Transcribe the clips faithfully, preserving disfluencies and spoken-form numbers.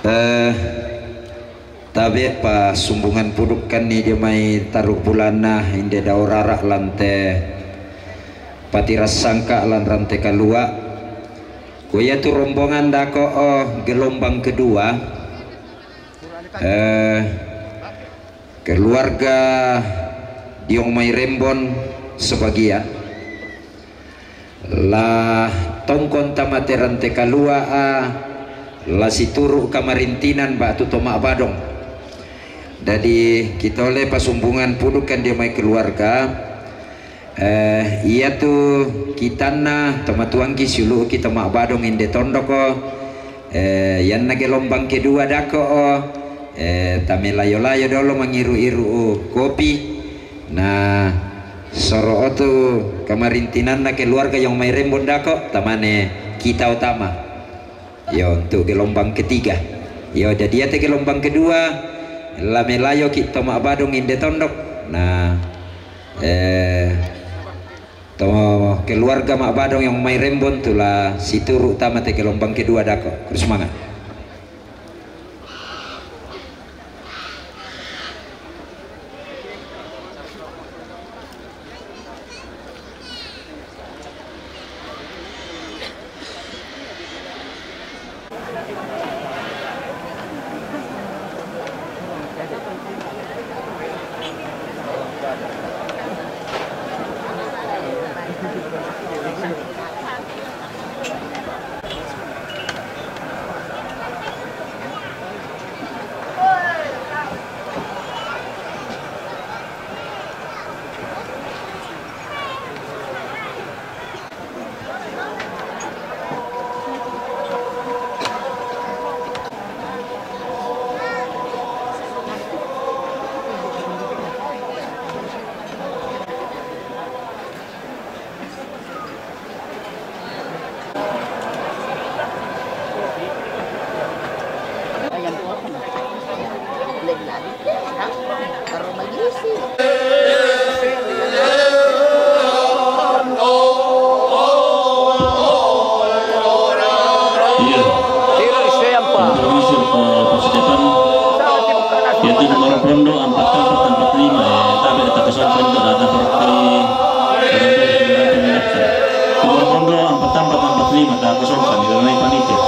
Eh, tabe' pasumbungan pudukkanni dio mai taruk bulanna inde dao rara' lan te patirassangka lan rante kalua'. Ko iatu rombongan dako, oh, gelombang kedua, eh, keluarga Diong Mai Rembon sebagian la tongkon tama te rante kalua' a, la situru' kamarintinan ba'tu to ma'badong. Dadi kitole pasumbungan pudukkan dio mai keluarga, eh, iatu kitanna tomatuangki siulu'ki to ma'badong inde tondoko, eh, ianna gelombang kedua dako, oh, eh, tamelayo-layo dolo mangiru-iru kopi. Na soro otu kamarintinanna keluarga Diong Mai Rembon dako, tamane kita utama. Iyo, untuk gelombang ketiga. Iyo, jadi iate gelombang kedua, la melayoki to ma'badong inde tondok. Na, eh, to keluarga ma'badong Diong Mai Rembon tu la situru' tama te gelombang kedua dako. Terus semangat. Iya. Informasi untuk posisi depan. Yaitu nomor pondo empat empat empat lima, eh, tabe' takosongkan untuk datang perkali. Nomor pondo empat empat empat lima, takosongkan, didanai panitia.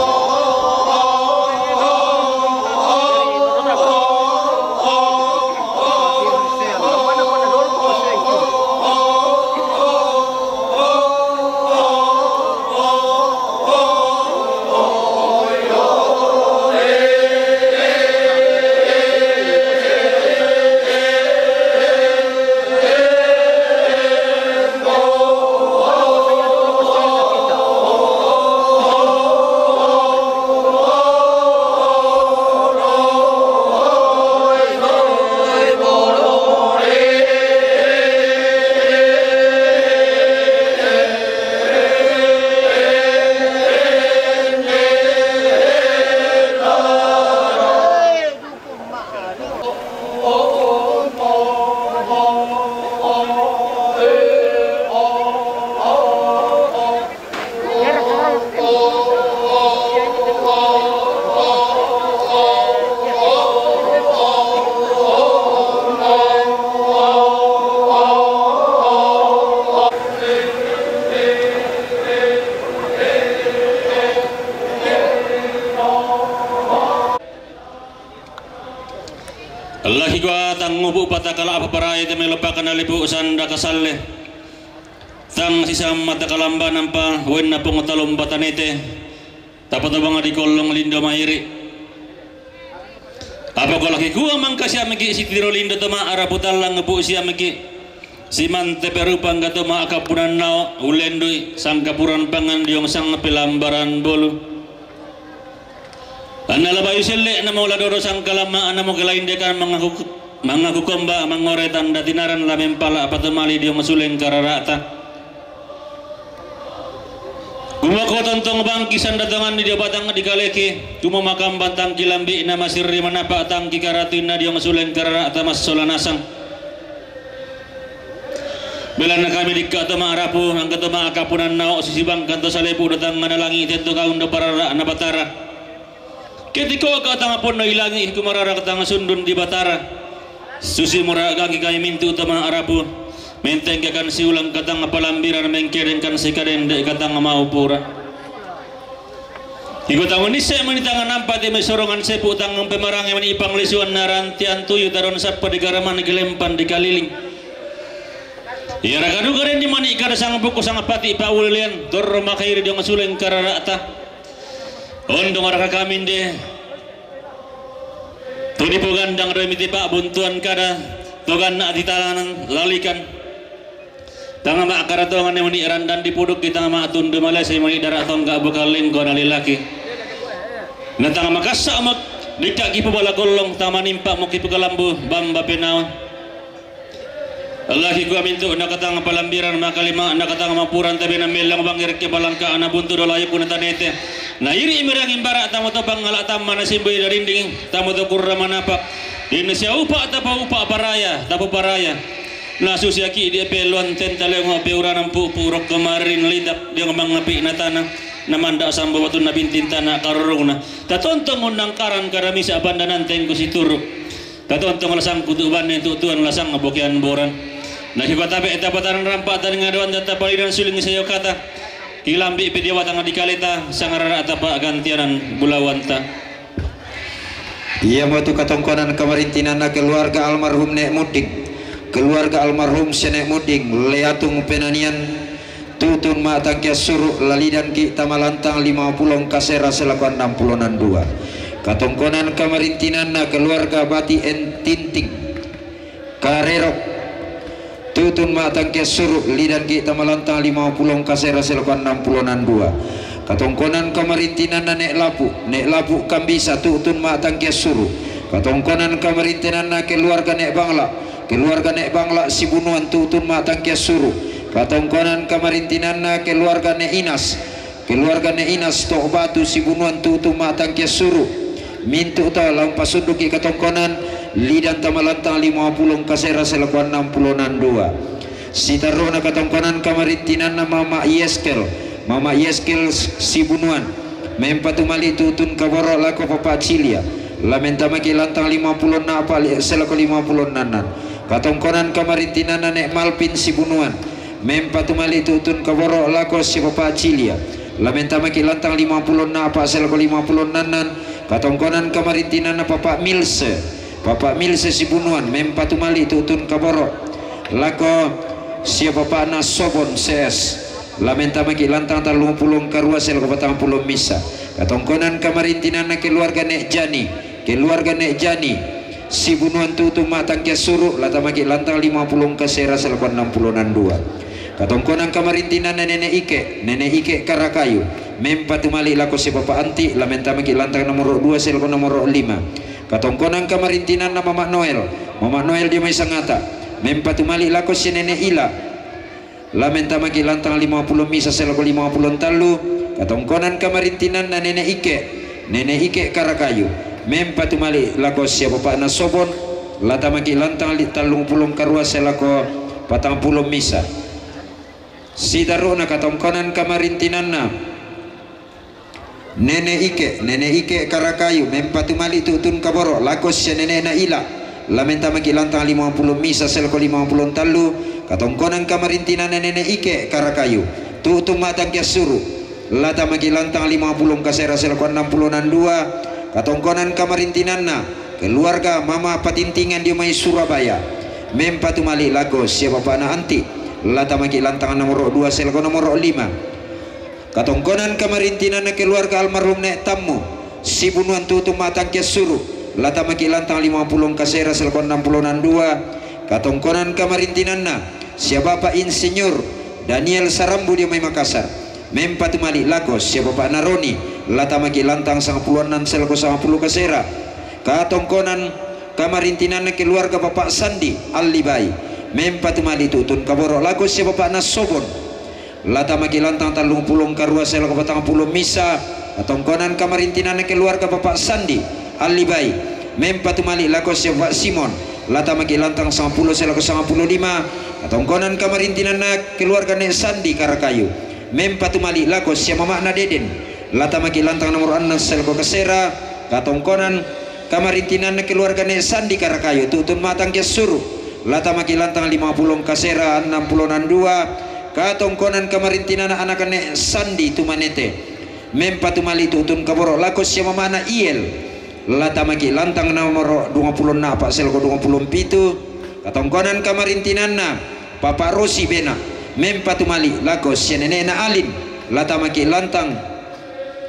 Allahi kua tangngupu' patakala' apa parai te melopakana lipu' sanda kasalle. Tang sisamma takalamba nampa wenna pong talomba tanete. Tapatobang di kollong lindo mairi. Apa ko laki kua mangka siamiki sitiro lindo toma arapu tallang pu siamiki. Simante perupa anggato ma'akappunan nao ulendui sangkapuran pangan diong sang pelambaran bolu. Anna la bayu selle namo la doro sangkalamma anamo kelaindekan mangaku, mangaku komba mangore tanda tinaran la mempala patumali diong suleng kararata. Kumua kota Tong bangki sanda tongan di batang di kaleke, tumo makam bantang kilambi na masirri manapa tang kikaratuin na diong suleng karara tamas sola nasang. Belana kami dikka to ma'arapu, angka to ma'akapunan nao sisibang kanto salepu datang ngana langi tento kaun do parara na batara. Ketiko ka tanga ponno ilangi kumarara ka tanga sundun di batara. Susi mura gangki kami mintu to ma'arapu. Menteng kakan siulang ka tanga palambiran mengkereng kan sikadende ka tanga maupura. Iku tangun ise meni tangan nampa ti mai sorongan sepu tangan pemarange meni ipang lisuan narantian tuyu taron sappa di garaman gelempan di kaliling. Iya raka duga rendi mani kada sang buku sang pati paulilian torro makairi diong suleng kararata. Ondong raka kami nde. Tudi pogandang do miti pak buntuan kada togan na ati talangan lalikan. Tanga ma karatongan ne muni randan di puduk di tanga ma tundu malese muni dara tongga bukal lingko na lilaki. Na tanga makasa mak dikka kipu bala kolong tama nimpa mo kipu kalambu bamba penaon. Laki ku amintu nakatanga palambiran makalima nakatanga mapuran tabe na melang bangir ke balangka ana buntu do layu ku na tanete. Na iri imirang imbara tamo to pangala tama na simbui darinding tamo to kurra manapa. Dina sia upa tapa upa paraya tapa paraya. Na susi aki di peluan tenta lengo peuranan pupu rok kemarin lidak dia mangapi na tana na manda sambo watu na bintin tana karurungna. Tatontong undang karan kada misa bandanan tengku si turuk. Tatontong lasang kutu bane tu tuan lasang bokean boran. Na hiba tabe eta pataran rampa tani ngadoan data palidan suling sayo kata. Kilambi pe dia watang di kaleta sangarara tapa gantianan bulawanta. Iya mo tu katongkonan kamarintinanna keluarga almarhum Nek Muding. Keluarga almarhum Senek Muding, Leatung Penanian, tutun ma tangkias suru, lalidan ki tamalantang lima pulong kasera selaku annang pulonan dua. Katongkonan kamarintinanna keluarga Bati Entinting. Karerok. Tutun ma tangkias suru, lidan ki tamalantang lima pulong kasera selaku annang pulonan dua. Katongkonan kamarintinanna Nek Lapu, Nek Lapu Kambisa, tutun ma tangkias suru. Katongkonan kamarintinanna keluarga Nek Bangla, keluarga Nek Bangla Sibunuan, tutun ma tangkias suru. Katongkonan kamarintinanna keluarga Nek Inas, keluarga Nek Inas Tok Batu Sibunuan, tutun ma tangkias suru. Mintu to laung pasunduki katongkonan lidan tamalantang lima pulong kasera selaku annang pulonan dua. Sitarona katongkonan kamarintinanna Mama Yeskel, Mama Yeskel Sibunuan. Mempatu mali tutun kaboro lako Papa Cilia. Lamentamaki lantang lima pulong na apa selaku lima pulong nanan. Katongkonan kamarintinanna Nek Malpin Sibunuan. Mempatu mali tutun kaboro lako si Papa Cilia. Lamentamaki lantang lima pulong na apa selaku lima pulong nanan. Katongkonan kamarintinanna Papa Milse. Papa Milse Sibunuan. Mempatu mali tutun kaboro lako si Papa na Sobon C S. Lamentamaki lantang tallung pulong karua selaku patang pulong misa. Katongkonan kamarintinanna keluarga Nek Jani. Keluarga Nek Jani Sibunuan tutun ma tangkias suru, latamaki lantang lima pulong kasera selaku annang pulonan dua. Katongkonan kamarintinanna Nenek Ike, Nenek Ike Karakayu. Mempatu mali lako si Papa Anti, lamentamaki lantang nomoro dua selaku nomoro lima. Katongkonan kamarintinanna Mama Noel, Mama Noel dia mai sangata. Mempatu mali lako si Nenek Ila. Lamentamaki lantang lima pulong misa selaku lima pulong tallu. Katongkonan kamarintinanna Nenek Ike, Nenek Ike Karakayu. Mempatu mali lako sia bapakna Sobon. Latamaki lantang li tallung pulong karua selaku patang pulong misa. Sitaruna katongkonan kamarintinanna Nenek Ike, Nenek Ike Karakayu, mempatu mali tutun kaboro lako sia nenekna Ila. Lamentamaki lantang lima pulong misa selaku lima pulong tallu. Katongkonan kamarintinanna Nenek Ike Karakayu, tutun ma tangkias suru. Latamaki lantang lima pulong kasera selaku annang pulonan dua. Katongkonan kamarintinanna keluarga Mama Patintingan dia mai Surabaya. Mempatu mali lako sia bapakna Anti. Latamaki lantang nomoro dua selaku nomoro lima. Katongkonan kamarintinanna keluarga almarhum Nek Tammu Sibunuan, tutun ma tangkias suru. Latamaki lantang lima pulong kasera selaku annang pulonan dua. Katongkonan kamarintinanna sia Bapak Insinyur Daniel Sarambu dia mai Makassar. Mempatu mali lako sia bapakna Roni. Latamaki lantang sanga puluh annan selaku sanga puluh kasera. Katongkonan kamarintinanna keluarga Bapak Sandi Allibai. Mempatu mali tutun kaboro lako sia bapakna Sobon. La tamaki' lantang tallung pulo karua sae lako patang pulo misa', katongkonan kamarintinanna keluarga Bapak Sandi, Allibai, mempatu mali' lako sia Bapak Simon, la tamaki' lantang sangpulo sae lako sangpulo lima, katongkonan kamarintinanna keluarga Ne' Sandi Karakayu, mempatu mali' lako sia mama'na Deden, la tamaki' lantang nomoro annang sae lako kasera, katongkonan kamarintinanna keluarga Ne' Sandi Karakayu, tu'tun matang ke suru', la tamaki' lantang lima pulo kasera, annang pulo nandua, katongkonan kamarintinanna anak Ne' Sandi Tumanete, mempatu mali' tu'tun kaboro' lako sia mama'na Iel, la tamaki' lantang nomoro dua pulo nnapa' sae lako dua pulo pitu, katongkonan kamarintinanna Papa Rosi Bena, mempatu mali' lako sia nene'na Alin, la tamaki' lantang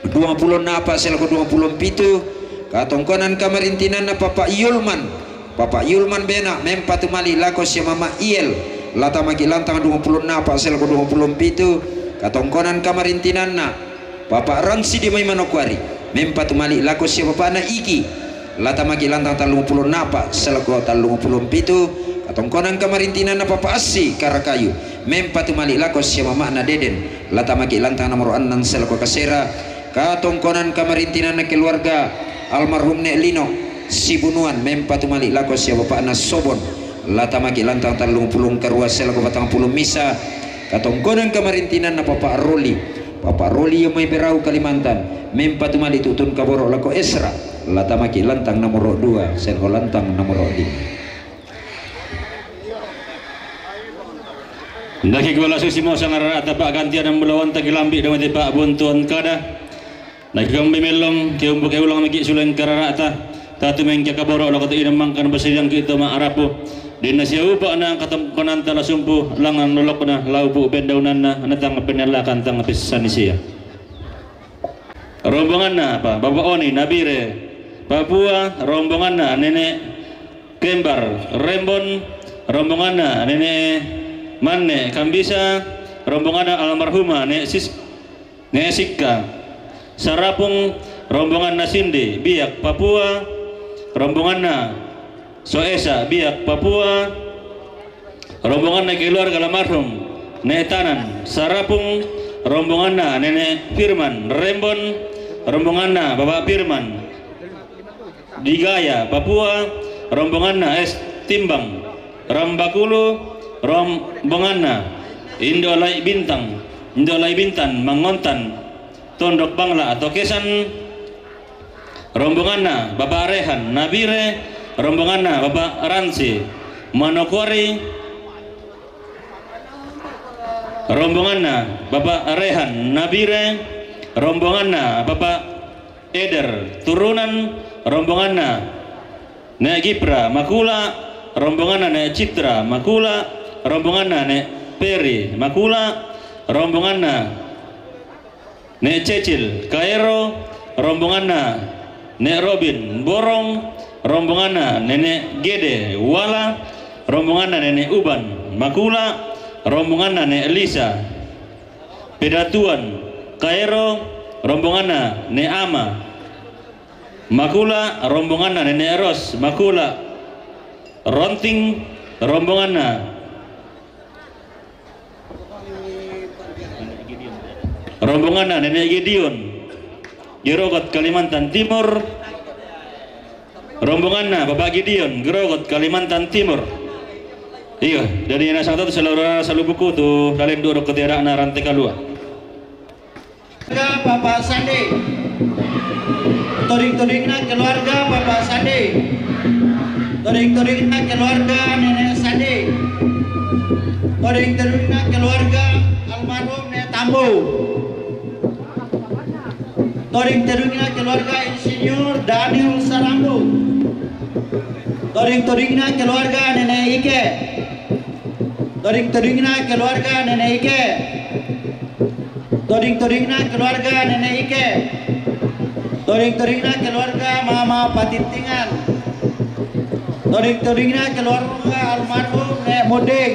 dua pulo nnapa' sae lako dua pulo pitu, katongkonan kamarintinanna Papa Yulman, Papa Yulman Bena, mempatu mali' lako sia Mama Iel, la tamaki' lantang dua pulo nnapa' sae lako dua pulo pitu, katongkonan kamarintinanna Papa Rangsi Di Mai Manokwari, mempatu mali' lako sia bapa'na Iki, la tamaki' lantang tallung pulo nnapa' sae lako tallung pulo pitu, katongkonan kamarintinanna Papa Assi Karakayu, mempatu mali' lako sia mama'na Deden, la tamaki' lantang nomoro annang sae lako kasera, katongkonan kamarintinanna keluarga almarhum Ne' Lino Sibunuan, mempatu mali' lako sia bapa'na Sobon, la tamaki' lantang tallung pulo karua sae lako patang pulo misa', katongkonan kamarintinanna Papa Roli, Papa Roli Iyo Mai Berau Kalimantan, mempatu mali' tu'tun kaboro' lako Esra, la tamaki' lantang nomoro dua sae lako lantang nomoro lima. Nakikibala susi mo sangara'ta pa'gantian mulawanta kilambi' damati pa'buntuan kada. Nakikambi mellong, ke umbu ke ulang miki' suleng karara'ta. Tatu mengke kaboro' lako tu inang mangkan basiriang ki' to ma'arapu. Dinna sia upa'na katongkonanta la sumpu, langngan lolokna, la upu' bendaunanna, na tang pennellakan tang pissanni sia. Rombonganna apa? Bapa' Oni Nabire Papua, rombonganna Nene' Kembar Rembon, rombonganna Nene' Manne Kambisa, rombonganna almarhuma Ne' Sis-, Ne' Sikka Sarapung, rombonganna Sindi Biak Papua, rombonganna Soesa Biak Papua, rombonganna keluarga almarhum Ne' Tanan Sarapung, rombonganna Nene' Firman Rembon, rombonganna Bapa' Firman Digaya Papua, rombonganna S Timbang Rambakulu, rombonganna Indo Lai Bintang, Indo Lai Bintan Mangontan, Tondok Bangla Tokesan, rombonganna Bapa' Rehan Nabire, rombonganna Bapa' Ransi Manokwari, rombonganna Bapa' Rehan Nabire, rombonganna Bapa' Eder Turunan, rombonganna Ne' Gipra Makula, rombonganna Ne' Citra Makula, rombonganna Ne' Peri Makula, rombonganna Ne' Cecil Kaero, rombonganna Ne' Robin Borong, rombonganna Nene' Gede Wala, rombonganna Nene' Uban Makula, rombonganna Ne' Lisa Pedatuan Kaero, rombonganna Ne' Ama Makula, rombonganna Nene' Ros Makula, Ronting, rombonganna Rombonganna Nene' Gideon, Girogot Kalimantan Timur. Rombonganna Bapa' Gideon, Girogot Kalimantan Timur. Iyo, jadi nasang tau tu saluara salubuku tu lalendu' do kotiara'na rante kalua'. Keluarga Bapak Sandi. Toding-todingna keluarga Bapak Sandi. Toding-todingna keluarga Nene' Sandi. Toding-todingna keluarga almarhum Ne' Tambu. Toding-todingna keluarga Insinyur Daniel Sarambu. Toding-todingna keluarga Nene' Ike. Toding-todingna keluarga Nene' Ike. Toding-todingna keluarga Nene' Ike. Toding-todingna keluarga Mama Patintingan. Toding-todingna keluarga almarhum Ne' Muding.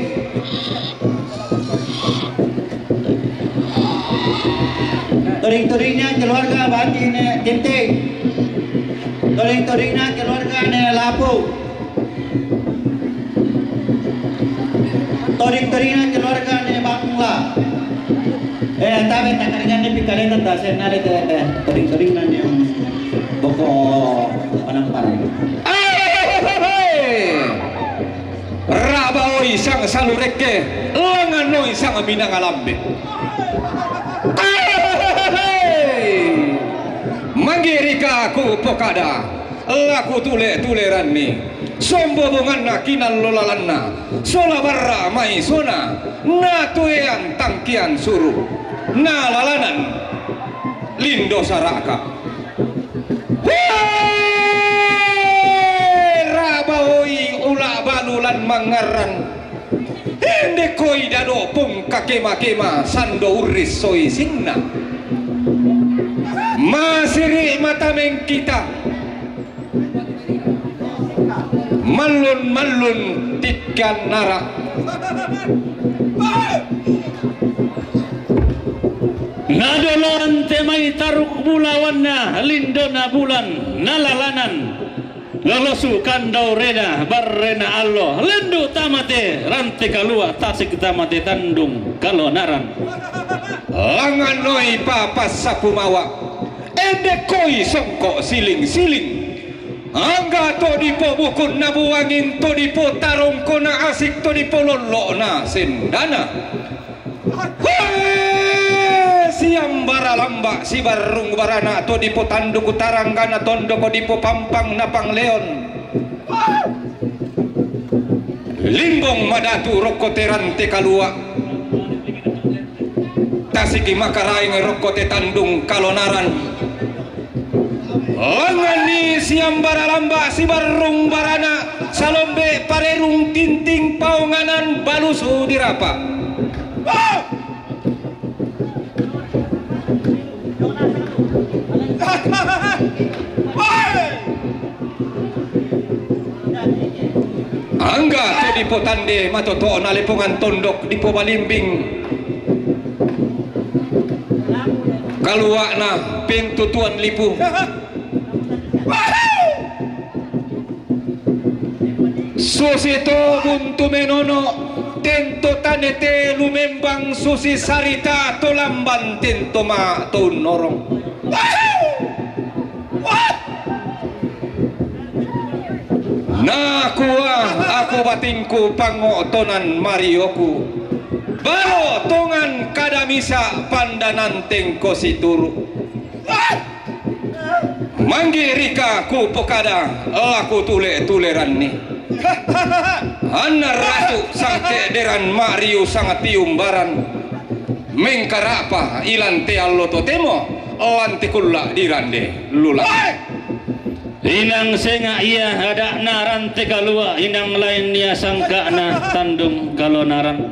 Toding-todingna keluarga Bati Ne' Tinting. Toding-todingna keluarga Ne' Lapu. Toding-todingna keluarga Ne' Bangla. Tabe takarigani pikaleta ta senare te toding-todingan yang boko panampar. Rabaoi sang salurekke, langanoi sang minangalambe. Manggirika ku pokada, laku tule-tuleranni, sombo bonganna kinallo lalanna, sola barra maisona, natuean tangkian suru, na lalanan lindo saraka. Hee! Rabaoi ula balu lan mangngarrang. Endekoi dado pung kakema-kema sando urris soi sinna. Masiri mata mengkita. Mallun-mallun tikkan nara. Nadoloan te mai taruk bulawanna lindona bulan nalalanan. Lolosu kandaurena barrena allo lendu tamate rante kalua tasik tamate tandung kalonaran. Langanoi papassapu mawa. Endekkoi songko siling-siling. Angga to dipo bukun na buangin to dipo tarongkona asik to dipo lollo'na sendana. Hee! Siambara lamba sibarrung barana to dipo tanduk taranggana tondoko dipo pampang na pangleon. Limbong madatu rokko te rante kalua. Tasiki makaraeng rokko te tandung kalonaran. Langanni siambara lamba sibarrung barana salombe parerung tinting paonganan balusu dirapa. Angga to dipo tande matoto'na lepongan tondok dipo balimbing. Kalua'na pentutuan lipu. Susi to buntu menono, tento tanete lumembang susi sarita to lamban tento ma to unnorong. Nakua aku batingku pango'tonan marioku, balo tongan kada misa pandanan tengko situru. Manggirika ku pokada laku tule-tuleranni. Anna ratu sangke'deran ma'riu sangtiumbaran. Mengkara'pa ilante allo totemo, lante kulla dirande lula. Inang senga' ia ada'na rante kalua', inang lain ia sangka'na tandung kalonaran.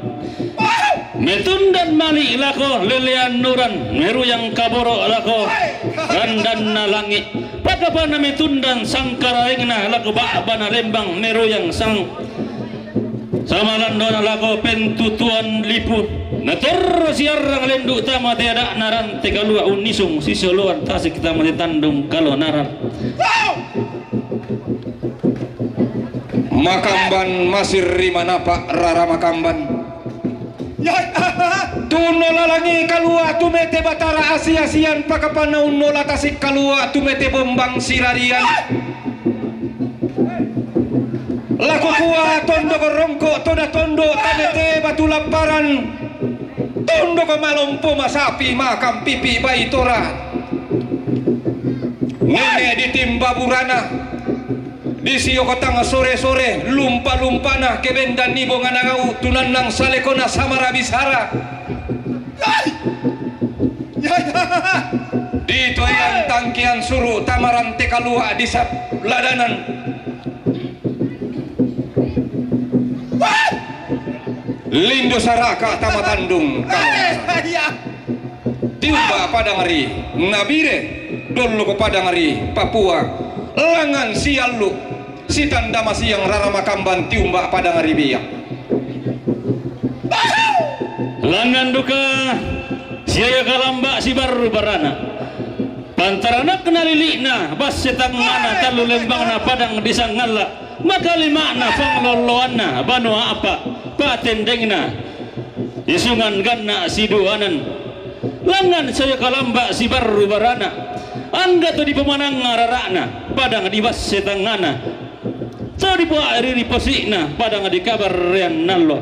Metundan mali' lako lelean nuran, meruyang kaboro' lako randanna langi'. Pakapana metundan sangkaraengna lako ba'bana lembang, meruyang sang samalandona lako pentutuan lipu. Natorro siarrang lendu' tama te ada'na rante kalua' unnisung sisoloan tasik tama te tandung kalonaran. Makamban masirri manapa' rara makamban. Tunno lalangi kalua' tumete batara asi-asian pakapanna unnola tasik kalua' tumete bombang sirarian. Lako kua tondoko rongko' toda tondo' tanete batu lapparan. Tondoko malompo masapi makampipi baitora. Nene ditimba burana. Disioko tang sore-sore lumpa-lumpana kebendan nibongana gau tunannang salekona samara bisara. Ditoyan tangkian suru tamarante kalua' disap ladanan. Lindo saraka tama tandung. Tiumba padang ri Nabire, dolloko padang ri Papua, langan siallu sitanda masiang rara makamban tiumba padang ri biak. Langan duka siaga kalamba sibarru barana. Pantaranakna lili'na basse tangngana tallu lembangna padang disangngalla. Makalima'na panglolloanna banua apa' pa'tendengna isungan ganna' siduanan. Langngan soyo kalamba' sibarru barana, angga to dipomanang rara'na, padang di basse tangngana, to dipoa'riri posi'na, padang di kabarrean allo,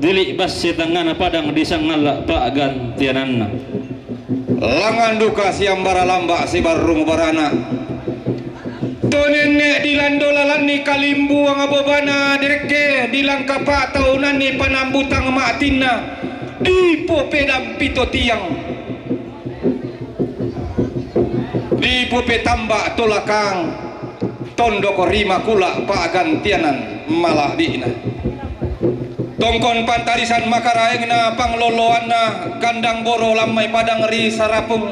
dili' basse tangngana, padang di sangalla' pa'gantiananna. Langngan duka siambara lamba' sibarrung barana, to nenne' dilando lalanni kalimbuang bobana direkke, dilangkapa' taunanni panambutang ma'tinna, dipopedampi to tiang, dipopetamba' to lakang, tondok ri makula' pa'gantianan mala'bi'na. Tongkon pantarisan makaraengna pangloloanna gandang boro lammai padang ri sarapung,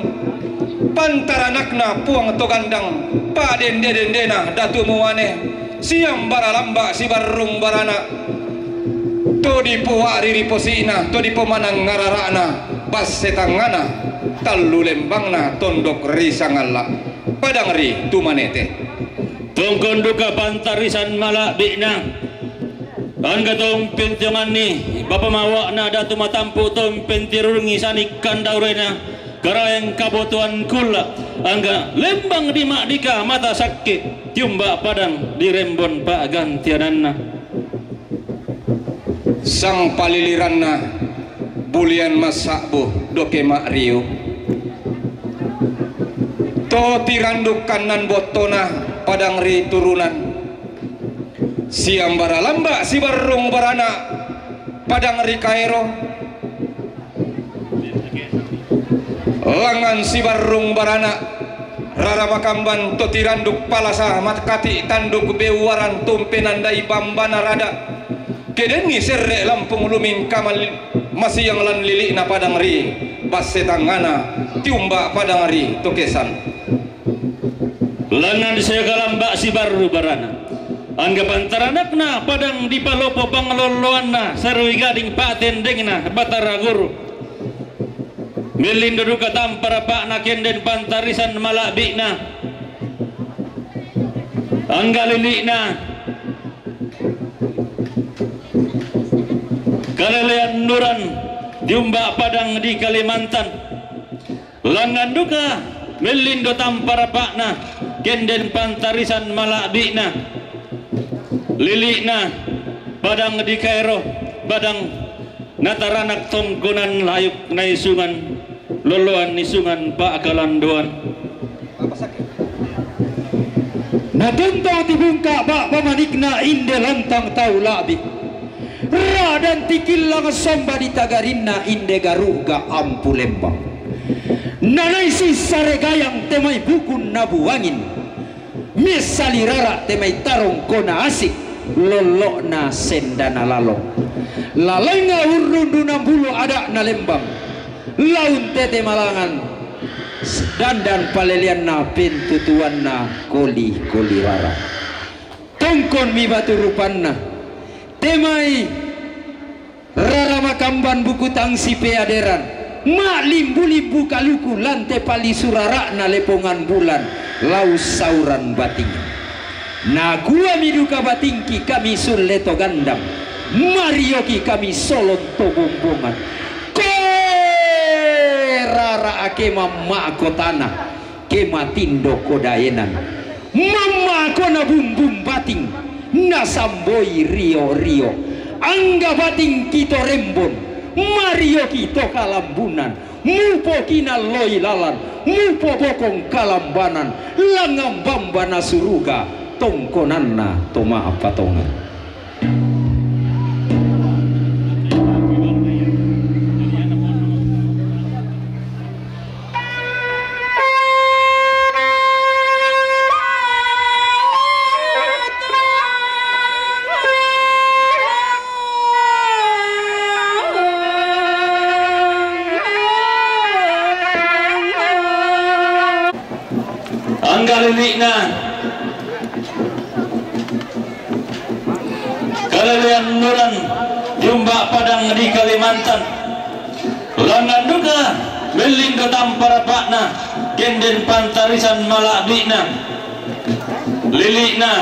pantaranakna puang to gandang, pa'dende-dendena datu muane, siambara lamba' sibarrung barana, to dipoa'riri posi'na, to dipomanang ngarara'na, basse tangngana, tallu lembangna tondok ri sangalla', padang ri tumanete. Tongkon duka pantarisan mala'bi'na, angga to umpentionganni bapa mawa'na datu matampu' to umpentirurungi sani' kandaurena, karaeng kabotoan kulla', angga lembang di ma'dika mata sakke', tiumba' padang di rembon pa'gantiananna. Sangpaliliranna bulian massa'bu doke ma'riu, to tiranduk kannan bottona padang ri turunan, siambara lamba' sibarrung barana padang ri kaero, langngan sibarrung barana, rara makamban to tiranduk palasa, makkati' tanduk bewuaran tumpe nandai bambana rada, kedenni serre' lampung lumingkamal masiang lan lili'na padang ri basse tangngana, tiumba' padang ri to kesan. Langngan soyo kalamba' sibarru barana, angga pantaranakna padang dipalopo panglolloanna, saroi gading pa'tendengna Batara Guru. Mellindo duka tampa rapa'na kenden pantarisan mala'bi'na, angga lili'na kalelean nuran, tiumba' padang di Kalimantan. Langngan duka mellindo tampa rapa'na kenden pantarisan mala'bi'na, lili'na padang di kaero, padang nataranak tongkonan layuk na isungan loloan, isungan pa'kalandoan. Natontong tibungka' ba'ba manikna inde lantang tau la'bi', radan tikillang somba di tagarinna inde garu'ga ampu lembang. Nanai sissare gayang te mai bukun nabuangin, missali rara' te mai tarongkona asik, lollo'na sendana lalong. Lalengnga urrundunang bulo ada'na lembang, laun tete malangan, dandan paleleanna pentutuanna koli-koli rara'. Tongkon mi batu rupanna, te mai rara makamban buku tang sipeaderan, ma'limbu-limbu kaluku lan te palisu rara'na lepongan bulan, lau sauran bating. Nakua mi duka batingki, kami sulle to gandang, marioki kami solon to bombongan. Koe rara' ake mamma'ko tana, ke matindoko daenan, mamma'ko nabumbung bating, nasamboi rio-rio. Angga batingki to rembon, marioki to kalambunan, mupoki nalloi lalan, mupobokong kalambanan, langngan bambana suruga, tongkonanna to ma'patongan. Angga lili'na kalelean nuran, tiumba' padang di Kalimantan. Langngan duka mellindo tampa rapa'na kenden pantarisan mala'bi'na, lili'na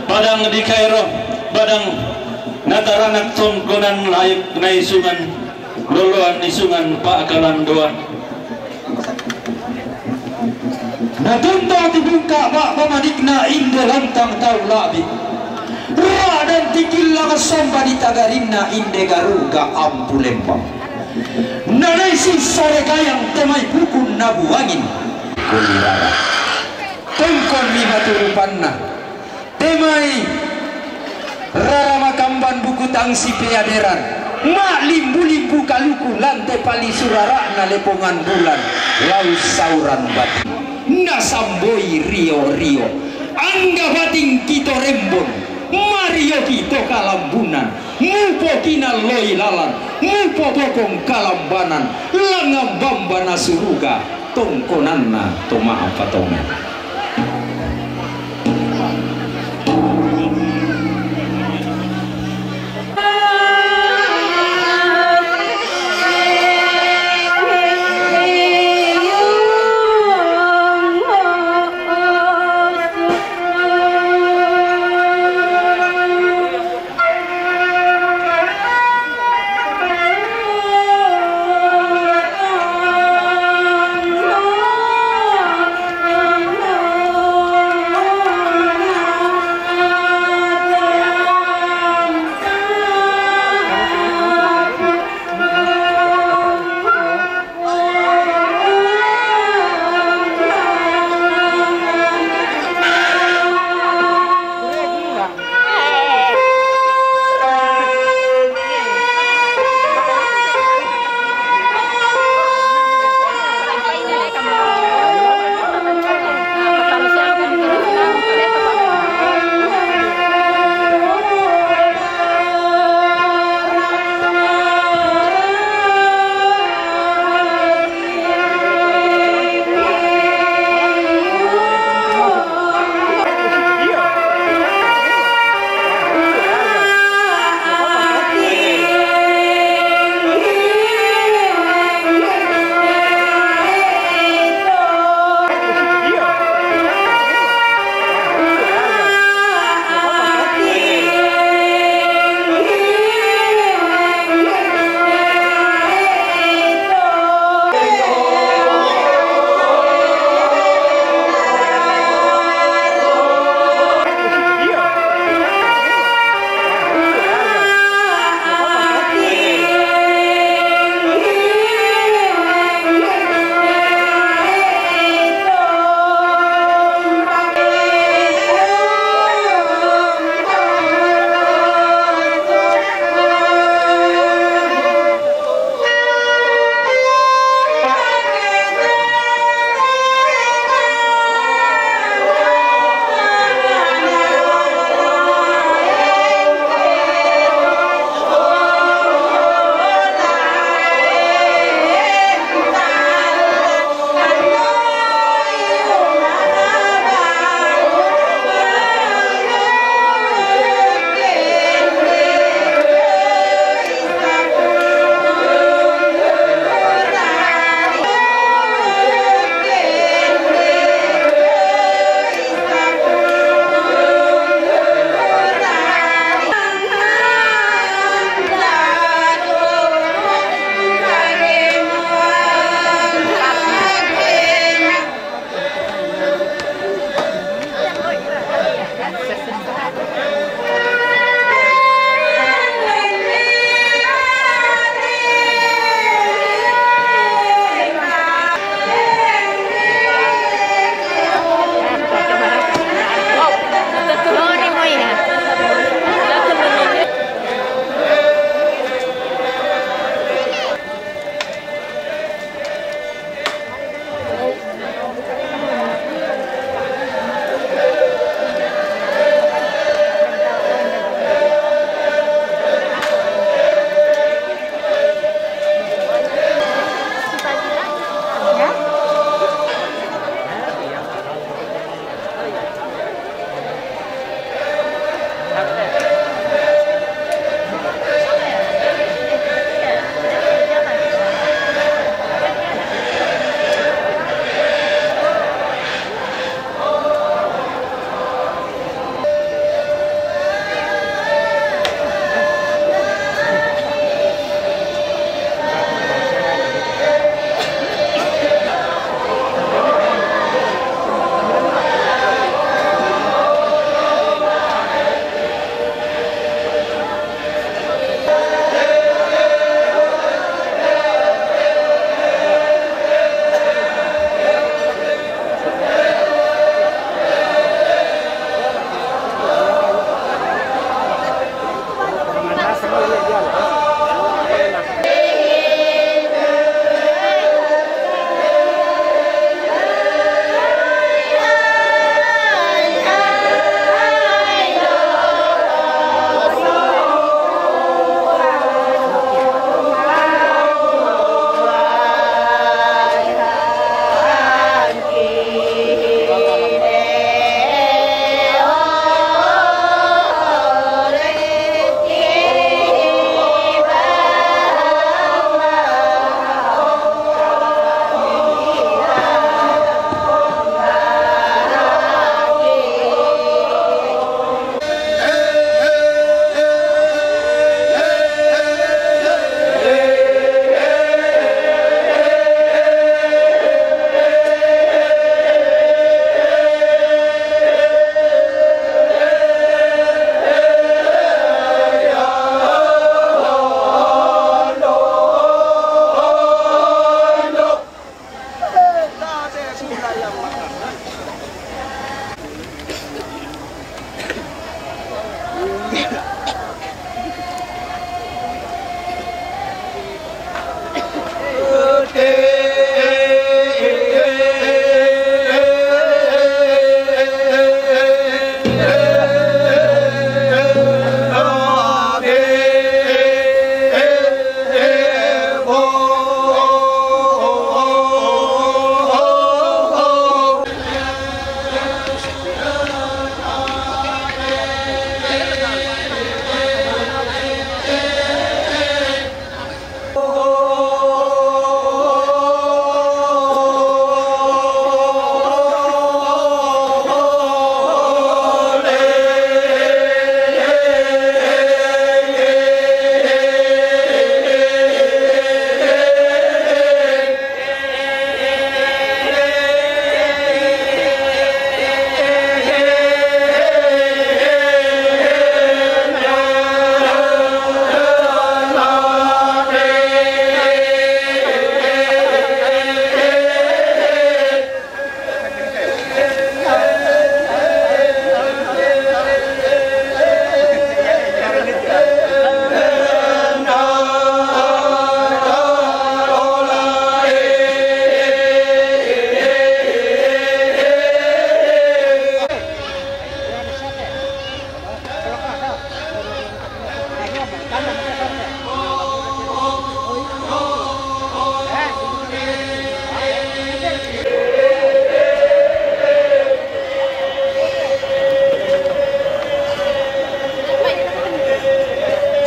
padang di kaero, padang nataranak tongkonan layuk na isungan loloan, isungan pa'kalandoan. Natunto ti bungka' ba' pamanikna inde lantang tau la'bi'. Ra'dan ti killa' kasomba di tagarinna inde garuga ampu lembang. Nanai sissare gayang te mai bukun nabuangin. Kulirara. Tongkon mi batu rupanna. Te mai rara makamban buku tang sipeaderan, ma'limbu-limbu kaluku lan te palisu rara'na lepongan bulan, lau sauran batin. Nasamboi rio-rio, angga bating kito rembon, mario kito kalambunan, mupo kinalloi lalan, mupo bokong kalambanan, langan bamba nasuruga, tongkonanna to ma'apatongan.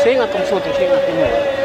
Sing atong suti, sing atong.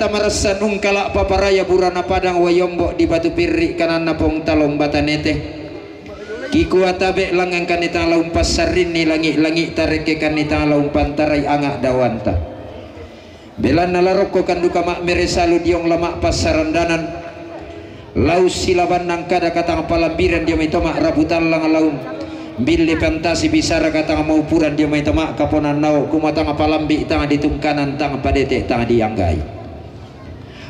Marassan ungkala' paparaya burana padang wai ombo' di Batu Pirri' kananna Pong Talong Batanete. Kikua tabe' langngan kanitang laun passarrinni langi'-langi' tarekke kanitang laun pantarai anga' daoanta. Belanna la rokko kanduka ma'mere salu diong la ma'passarandanan. Lau silabanna angkada katang palambiran dio mai to ma'rapu tallang laun. Billi pantasi bisara katang maupuran dio mai to ma'kaponan nao', kumua tang palambi' tang ditungkanan tang padete' tang dianggai.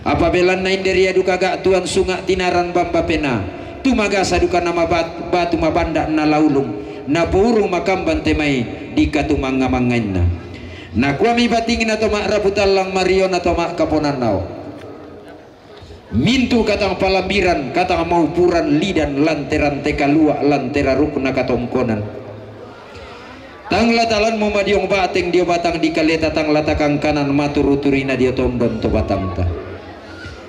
Apa belanna inde ria duka ga' tuan sunga' tinaran bamba penaa, tumagasa duka nama bat-, batu mabanda' na laulung, napourung makamban te mai dikatumangnga-mangngainna. Nakuami batingna to ma'rapu tallang mariona to ma'kaponan nao'. Mintu' katang palambiran, katang maupuran lidan lanteran te kalua' lantera rukna katongkonan. Tang la talanmu madiong ba'teng dio batang dikaleta, tang la takangkanan maturu-turina dio tondon to batangta.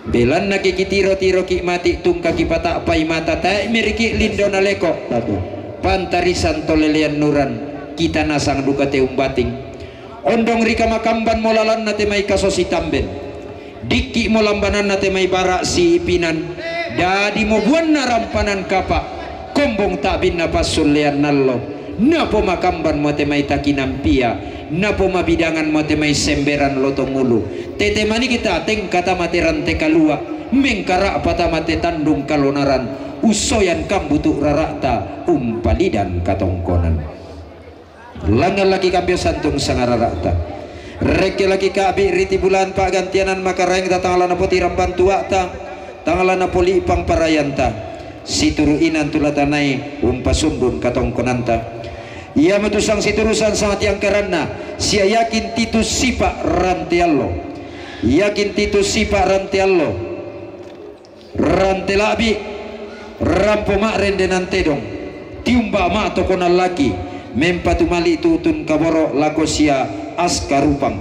Belanna ke kitiro-tiroki' mati' tungka kipata'pai mata tae' meriki' lindo naleko'. Pantarisan to lelean nuran, kita nasang duka te umbating. Ondong rika makambanmo lalanna te mai kasosi tamben. Dikki'mo lambananna te mai bara' siipinan. Dadimo buanna rampanan kapa'. Kombong ta'binna passullean nallo. Napomakambanmo te mai takinan pia. Napomabidanganmo te mai semberan lotong ulu. Tete manikita tengka tama te rante kalua'. Mengkara'pa tama te tandung kalonaran. Ussoyan kambutu' rara'ta umpalidan katongkonan. Langngan laki' kambio santung sangarara'ta. Rekke laki' ka'bi' ritibulan pa'gantianan makaraengta tang la napotirang bantua'ta, tang la napoli'pang parayanta. Situru' inan tu la tanai umpasundun katongkonanta. Iamotu sang situru' sang sangatiangkaranna, sia yakin titu sipa' rante allo. Yakin titu sipa' rante allo. Rante la'bi', rampo ma'rendenan tedong, tiumba' ma'tokonan laki, mempa tumali' tu'tun kaboro' lako sia aska rupang.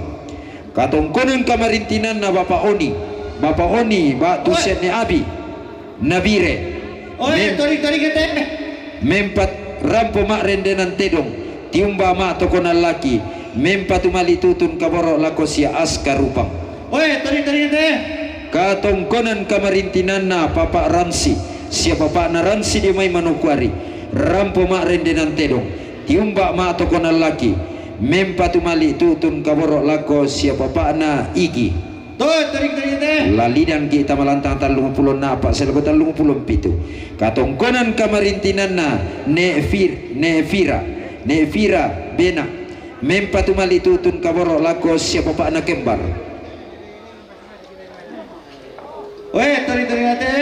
Katongkonan kamarintinanna Bapa' Oni, Bapa' Oni ba'tu Se'ne Abi, Nabire. Oe, mem-, tori, tori, kete. Mempa rampo ma'rendenan tedong, tiumba' ma'tokonan laki, mempa tumali' tu'tun kaboro' lako sia aska rupang. Oe, tori, tori, kete. Katongkonan kamarintinanna Papa' Ransi, sia papa'na Ransi dio mai manokuari, rampo ma'rendenan tedong, tiumba' ma'tokonan laki, mempa tumali' tu'tun kaboro' lako sia papa'na Igi. Toe, tori, tori, kete. La lidanki' tama lantang tallungpulo a'pa' sae lako tallungpulo pitu. Katongkonan kamarintinanna Ne'fir-, Ne'fira, Ne'fira Bena, mempa tumali' tu'tun kaboro' lako sia papa'na Kembar. Oe, tori, tori, kete.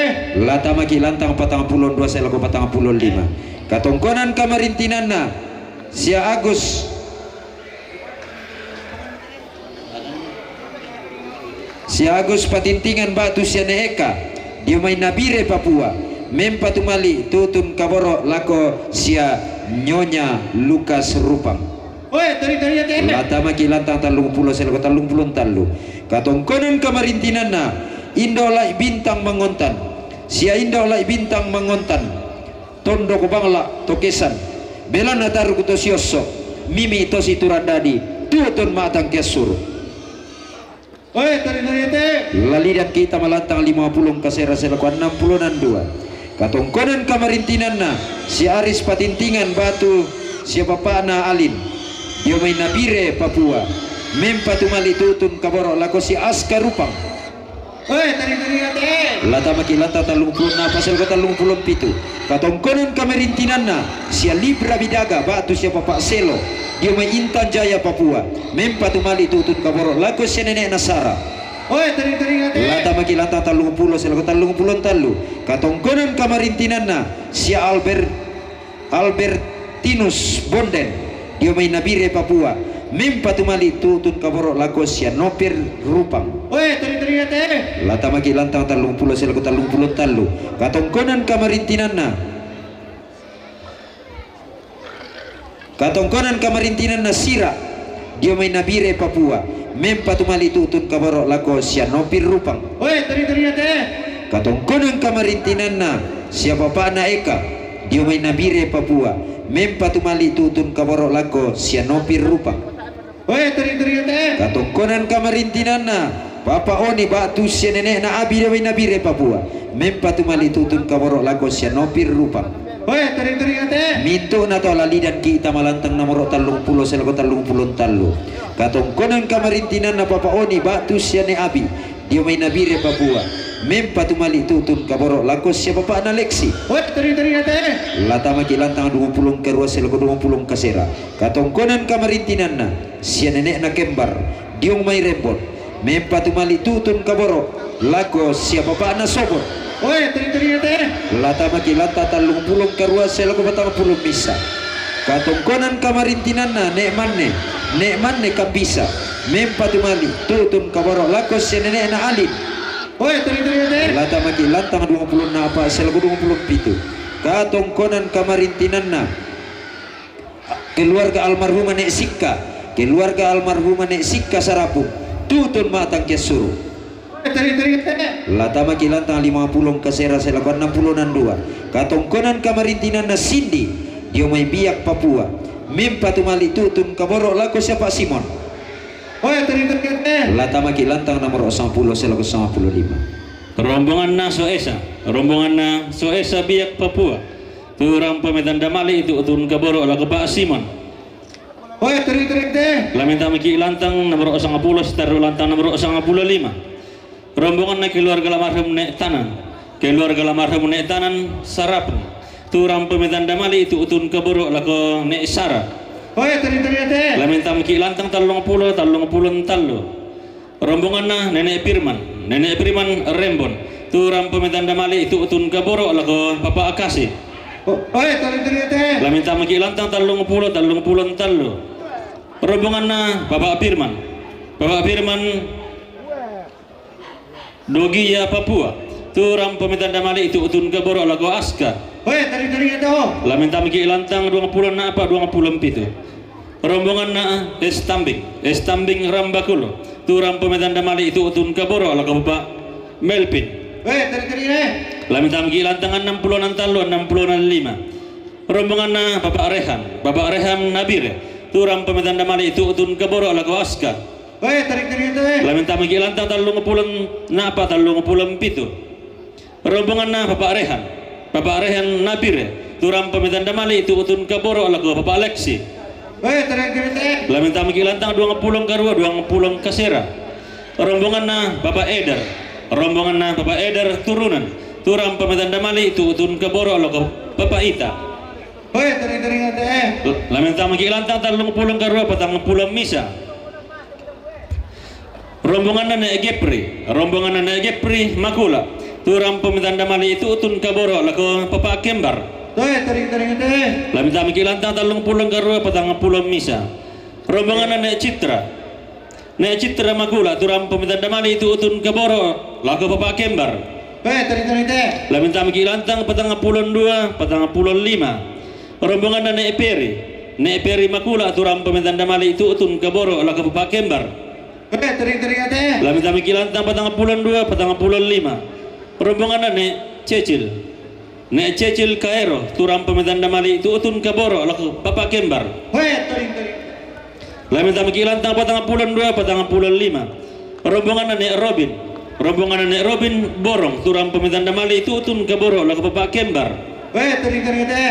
La tamaki' lantang patangpulo dua sae lako patangpulo lima. Katongkonan kamarintinanna sia Agus, sia Agus Patintingan ba'tu sia Ne' Eka, dio mai Nabire Papua, mempa tumali' tu'tun kaboro' lako sia Nyonya Lukas Rupang. Oe, tori, tori, kete. La tamaki' lantang tallungpulo sae lako tallungpulo tallu. Katongkonan kamarintinanna Indo' Lai' Bintang Mangontan, sia Indo' Lai' Bintang Mangontan, tondoko Bangla' to Kesan, belanna taruk to siosso', mimi' to siturang dadi, tu'tun ma'tangke assuru'. Oe, tori, tori, kete. La lidanki' tama lantang lima pulo kasera sae lako annang pulo dua. Katongkonan kamarintinanna sia Aris Patintingan ba'tu sia papa'na Alin, dio mai Nabire Papua, mempa tumali' tu'tun kaboro' lako sia aska rupang. Oe, tori, tori, kete. La tamaki' lantang tallungpulo a'pa' sae lako tallungpulo pitu. Katongkonan kamarintinanna sia Libra Bidaga ba'tu sia Papa' Selo, dio mai Intan Jaya Papua, mempa tumali' tu'tun kaboro' lako sia nene'na Sara. Oe, tori, tori, kete. La tamaki' lantang tallungpulo sae lako tallungpulo tallu. Katongkonan kamarintinanna sia Albert Albertinus Bonden, dio mai Nabire Papua, mempa tumali' tu'tun kaboro' lako sia Nopir Rupang. Oe, tori, tori, kete. La tamaki' lantang tallungpulo sae lako tallungpulo tallu. Katongkonan kamarintinanna, katongkonan kamarintinanna Sira, dio mai Nabire Papua, mempa tumali' tu'tun kaboro' lako sia Nopir Rupang. Oe, tori, tori, kete. Katongkonan kamarintinanna sia papa'na Eka, dio mai Nabire Papua, mempa tumali' tu'tun kaboro' lako sia Nopir Rupang. Oe, tori, tori, kete. Katongkonan kamarintinanna Papa Oni ba'tu sia nene'na Abi dio mai Nabire Papua. Mempa tumali tu'tun kaboro' lako sia Nopir Rupang. Oe, tering-tering ate. Mintu'na tau la lidan ki' tama lantang nomoro tallung pulo sia lako tallung pulo tallu. Katongkonan kamarintinanna Papa Oni ba'tu sia ne Abi dio mai Nabire Papua. Mempa tumali tu'tun kaboro' lako sia bapa'na Leksi. Oe, tering-tering ate. La tamaki' lantang duang pulo karua sia lako duang pulo kasera. Katongkonan kamarintinanna sia nene'na Kembar dio mai Rembon. Mempa tumali tu'tun kaboro' lako sia bapa'na Sobor. Oe, tering-tering ate. La tamaki' lantang tallung pulo karua sia lako patang pulo misa. Katongkonan kamarintinanna ne' Manne, ne' Manne Kambisa. Mempa tumali tu'tun kaboro' lako sia nene'na Alin. Oe, tering-tering ate. La tamaki' lantang duang pulo a'pa' sia lako duang pulo pitu. Katongkonan kamarintinanna keluarga almarhumah Ne' Sikka, keluarga almarhumah Ne' Sikka Sarapung, tu'tun Matang Kiassuru. Tering-tering ate. La tamaki' lantang lima pulo kasera sia lako annang pulo dua. Katongkonan kamarintinanna Sindi dio mai Biak Papua. Mempa tumali tu'tun kaboro' lako sia Pa' Simon. Oe, tering-tering ate. La tamaki' lantang nomoro sampulo sia lako sampulo lima. Rombonganna Soesa, rombonganna Soesa Biak Papua. Tu rampo metanda mali' tu'tun kaboro' lako Pa' Simon. Oe, tering-tering ate. La mentamaki' lantang nomoro sampulo, sitarru lantang nomoro sampulo lima. Rombonganna keluarga almarhum Ne' Tanan, keluarga almarhum Ne' Tanan Sarapung. Tu rampo metanda mali' tu'tun kaboro' lako Ne' Sara. Oe, tering-tering ate. La mentamaki' lantang tallung pulo, tallung pulo tallu. Rombonganna Nene' Firman, Nene' Firman Rembon. Tu rampo metanda mali' tu'tun kaboro' lako Papa Akasi. O-, oe, tering-tering ate. La mentamaki' lantang tallung pulo, tallung pulo tallu. Rombonganna Papa Firman, Papa Firman Dogia Papua. Tu rampo metanda mali' tu'tun kaboro' lako Aska. Oe, tering-tering ate. La mentamaki' lantang duang pulo a'pa' duang pulo pitu. Rombonganna Estambing, Estambing Rambakulo. Tu rampo metanda mali' tu'tun kaboro' lako Papa Melvin. Oe, tering-tering ate. La mentamaki' lantang annang pulo tallu, annang pulo lima. Rombonganna Papa Rehan, Papa Rehan Nabire. Tu rampo metanda mali' tu'tun kaboro' lako Aska. Oe, tering-tering ate. La mentamaki' lantang tallung pulo a'pa' tallung pulo pitu. Rombonganna Papa Rehan, Papa Rehan Nabire. Tu rampo metanda mali' tu'tun kaboro' lako Papa Leksi. Oe, tering-tering ate. La mentamaki' lantang duang pulo karua, duang pulo kasera. Rombonganna Papa Eder, rombonganna Papa Eder Turunan. Tu rampo metanda mali' tu'tun kaboro' lako Papa Ita. Oe, tering-tering ate. La mentamaki' lantang tallung pulo karua, patang pulo misa. Rombonganna Ne' Gepri, rombonganna Ne' Gepri Makula. Tu rampo metanda mali' tu'tun kaboro' lako Papa Kembar. Oe, tering-tering ate. La mentamaki' lantang tallung pulo karua, patang pulo misa. Rombonganna Ne' Citra, Ne' Citra Makula. Tu rampo metanda mali' tu'tun kaboro' lako Papa Kembar. Oe, tering-tering ate. La mentamaki' lantang patang pulo dua, patang pulo lima. Rombonganna Ne' Peri, Ne' Peri Makula. Tu rampo metanda mali' tu'tun kaboro' lako Papa Kembar. Oe, tering-tering ate. La mentamaki' lantang patang pulo dua, patang pulo lima. Rombonganna Ne' Cecil, Ne' Cecil Kaero. Tu rampo metanda mali' tu'tun kaboro' lako Papa Kembar. Oe, tering-tering. La mentamaki' lantang patang pulo dua, patang pulo lima. Rombonganna Ne' Robin, rombonganna Ne' Robin Borong. Tu rampo metanda mali' tu'tun kaboro' lako Papa Kembar. Oe, tering-tering ate.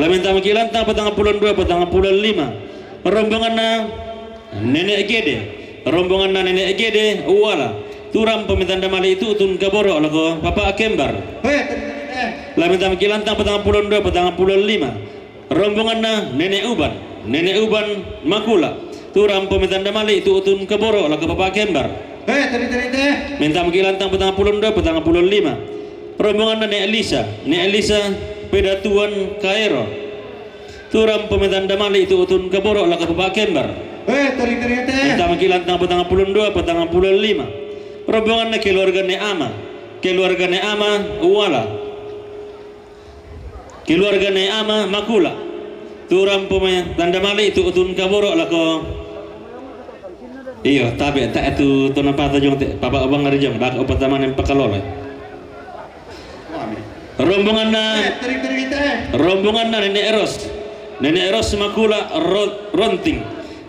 La mentamaki' lantang patang pulo dua, patang pulo lima. Rombonganna Nene' Gede, rombonganna Nene' Gede Uwala. Tu rampo metanda mali' tu'tun kaboro' lako Papa Kembar. Oe, tering-tering ate. La mentamaki' lantang patang pulo dua, patang pulo lima. Rombonganna Nene' Uban, Nene' Uban Makula. Tu rampo metanda mali' tu'tun kaboro' lako Papa Kembar. Oe, tering-tering ate. Mentamaki' lantang patang pulo dua, patang pulo lima. Rombonganna Ne' Lisa, Ne' Lisa Pedatuan Kaero. Tu rampo metanda mali' tu'tun kaboro' lako Papa Kembar. Oe, tering-tering ate. Mentamaki' lantang patang pulo dua, patang pulo lima. Rombonganna keluarga Ne' Ama, keluarga Ne' Ama Uwala. Keluarga Ne' Ama Makula. Tu rampo metanda mali' tu'tun kaboro' lako. Iyo, tabe' ta' tu tona pata jong te, Papa Abang ari jong, dak upatamanen pakalolo. Rombonganna, eh, tering-tering ate. Rombonganna Nene' Ros. Nene' Ros Makula Ro-, Ronting.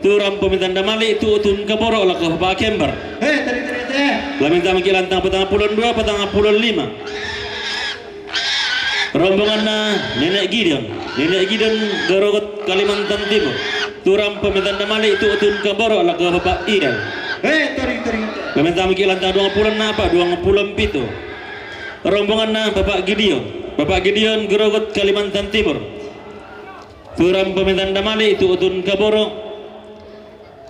Tu rampo metanda mali' tu'tun kaboro' lako Papa Kembar. Eh, tering-tering ate. Lamen tama ki' lantang patang pulon dua, patang pulon lima. Rombonganna Nenek Gideon, Nenek Gideon Gorogot Kalimantan Timur. Tu rampo me tanda mali' tu'tun kaboro' lako Bapak Ian. He, teri, teri. Lamen tama ki' lantang duang pulon napa, duang pulon pitu. Rombonganna Bapak Gideon, Bapak Gideon Gorogot Kalimantan Timur. Tu rampo me tanda mali' tu'tun kaboro'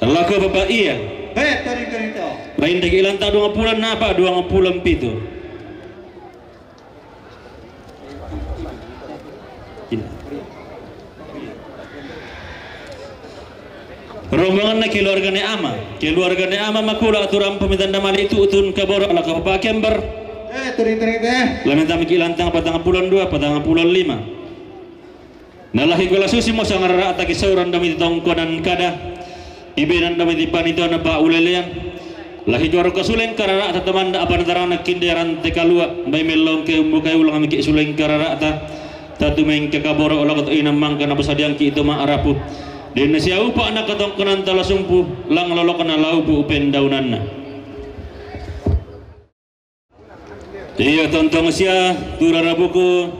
lako Bapak Ian. He, teri, teri, to. Lain daki' lantang duang pulon napa, duang pulon pitu. Rombonganna keluargane ama, keluargane ama Makula tu rampo me tanda mali' tu'tun kaboro' lako Bapak Kembar. Eh, teri, teri, teh. Lamen tama ki' lantang patang pulon dua, patang pulon lima. Na lahi ko la susi mo sangarara'ta kisauran dami tongkonan kada, ibenan dami panitona pa'ulelean. Lahi ko rokko suleng karara'ta tamanda apa natarana kinde rante kalua', mai mellong ke umbu kai ulang miki' suleng karara'ta. Tatu mengka kaboro' lako to inang mangka naposadiangki' to ma'rapu. Denna siaupa' na katongkonanta la sumpu, lang lolokna laupu pendaunanna. Iya, tontong sia tu rarabuku